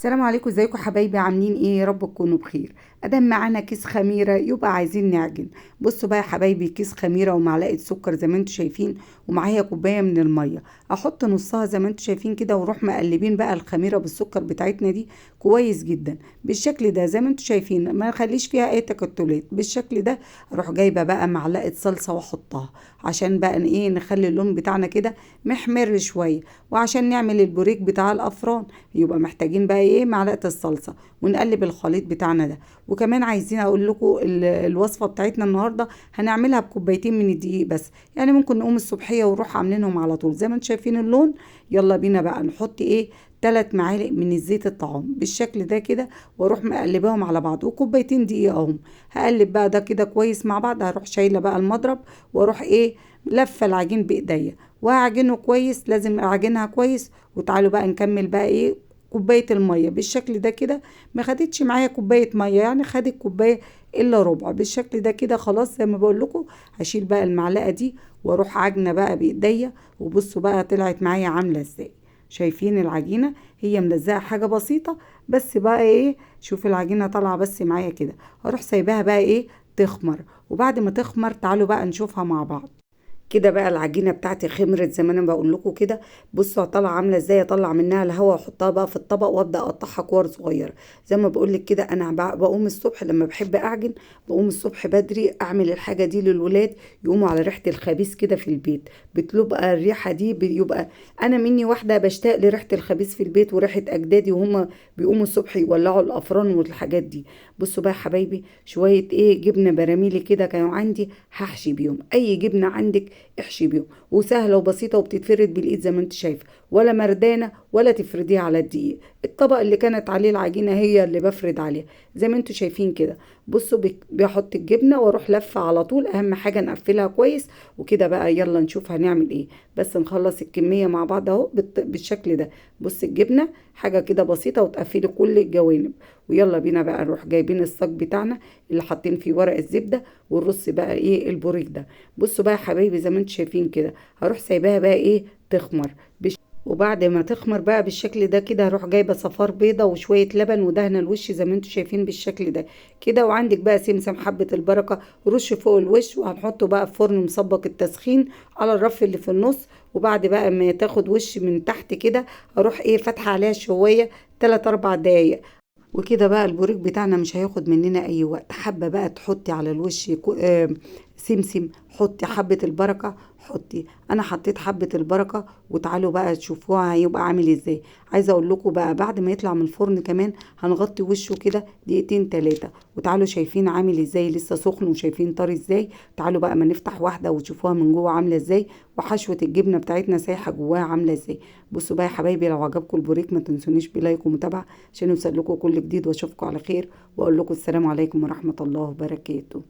السلام عليكم، ازيكم حبايبي؟ عاملين ايه؟ يا رب تكونوا بخير. ادام معانا كيس خميره يبقى عايزين نعجن. بصوا بقى يا حبايبي، كيس خميره ومعلقة سكر زي ما انتم شايفين، ومعايا كوباية من المية احط نصها زي ما انتم شايفين كده، واروح مقلبين بقى الخميره بالسكر بتاعتنا دي كويس جدا بالشكل ده زي ما انتم شايفين، ما نخليش فيها اي تكتلات بالشكل ده. اروح جايبه بقى معلقه صلصه واحطها عشان بقى ايه، نخلي اللون بتاعنا كده محمر شوية، وعشان نعمل البوريك بتاع الافران يبقى محتاجين بقى ايه، معلقه الصلصه، ونقلب الخليط بتاعنا ده. وكمان عايزين اقول لكم الوصفة بتاعتنا النهارده هنعملها بكوبايتين من الدقيق بس، يعني ممكن نقوم الصبحية ونروح عاملينهم على طول زي ما انتم شايفين اللون. يلا بينا بقى نحط ايه، 3 معالق من الزيت الطعام بالشكل ده كده، واروح مقلباهم على بعض، وكوبايتين دقيق اهم. هقلب بقى ده كده كويس مع بعض. هروح شايله بقى المضرب واروح ايه، لفه العجين بايديا وهعجنه كويس، لازم اعجنها كويس. وتعالوا بقى نكمل بقى ايه، كوباية المية بالشكل ده كده. ما خدتش معايا كوباية مية، يعني خدت كوباية الا ربع بالشكل ده كده. خلاص زي ما بقول لكم، هشيل بقى المعلقة دي واروح عجنه بقى بايديا، وبصوا بقى طلعت معايا عامله ازاي. شايفين العجينة هي ملزقه حاجة بسيطة بس بقى ايه، شوف العجينة طالعه بس معايا كده. هروح سايباها بقى ايه تخمر، وبعد ما تخمر تعالوا بقى نشوفها مع بعض كده. بقى العجينة بتاعتي خمرت زي ما انا بقول لكم كده. بصوا طالعه عامله ازاي، اطلع منها الهواء واحطها بقى في الطبق وابدا اقطعها كور صغيرة زي ما بقول لك كده. انا بقوم الصبح لما بحب اعجن، بقوم الصبح بدري اعمل الحاجة دي للولاد، يقوموا على ريحه الخبيث كده في البيت، بتبقى الريحة دي بيبقى انا مني واحدة بشتاق لريحه الخبيث في البيت وريحه اجدادي وهم بيقوموا الصبح يولعوا الافران والحاجات دي. بصوا بقى يا حبايبي، شوية ايه جبنه براميلي كده كانوا عندي، هحشي بيهم اي جبنه عندك احشي بيهم، وسهلة وبسيطة وبتتفرد بالايد زي ما انت شايفه، ولا مردانه ولا تفرديها على الدقيق. الطبق اللي كانت عليه العجينة هي اللي بفرد عليها زي ما انتوا شايفين كده. بصوا بحط الجبنة واروح لفه على طول، اهم حاجة نقفلها كويس وكده بقى. يلا نشوف هنعمل ايه، بس نخلص الكمية مع بعض اهو بالشكل ده. بص الجبنة حاجة كده بسيطة وتقفلي كل الجوانب. ويلا بينا بقى نروح جايبين الصاج بتاعنا اللي حاطين فيه ورق الزبدة والرص بقى ايه البوريك ده. بصوا بقى يا حبايبي زي ما انتوا شايفين كده، هروح سايباها بقى ايه تخمر وبعد ما تخمر بقى بالشكل ده كده، هروح جايبه صفار بيضة وشوية لبن ودهنه الوش زي ما انتوا شايفين بالشكل ده كده. وعندك بقى سمسم حبه البركة رش فوق الوش، وهنحطه بقى في فرن مسبق التسخين على الرف اللي في النص. وبعد بقى ما تاخد وش من تحت كده، هروح ايه فاتحة عليها شوية 3-4 دقايق وكده. بقى البوريك بتاعنا مش هياخد مننا اي وقت. حابة بقى تحطي على الوش سمسم، حطي حبه البركة، حطي. انا حطيت حبه البركة، وتعالوا بقى تشوفوها هيبقى عامل ازاي. عايزه اقول لكم بقى بعد ما يطلع من الفرن كمان هنغطي وشه كده دقيقتين 3، وتعالوا شايفين عامل ازاي، لسه سخن وشايفين طري ازاي. تعالوا بقى ما نفتح واحدة وتشوفوها من جوه عامله ازاي، وحشوه الجبنة بتاعتنا سايحه جواها عامله ازاي. بصوا بقى يا حبايبي، لو عجبكم البوريك ما تنسونيش ب like ومتابعة عشان يوصل لكم كل جديد، واشوفكم على خير، واقول لكم السلام عليكم ورحمة الله وبركاته.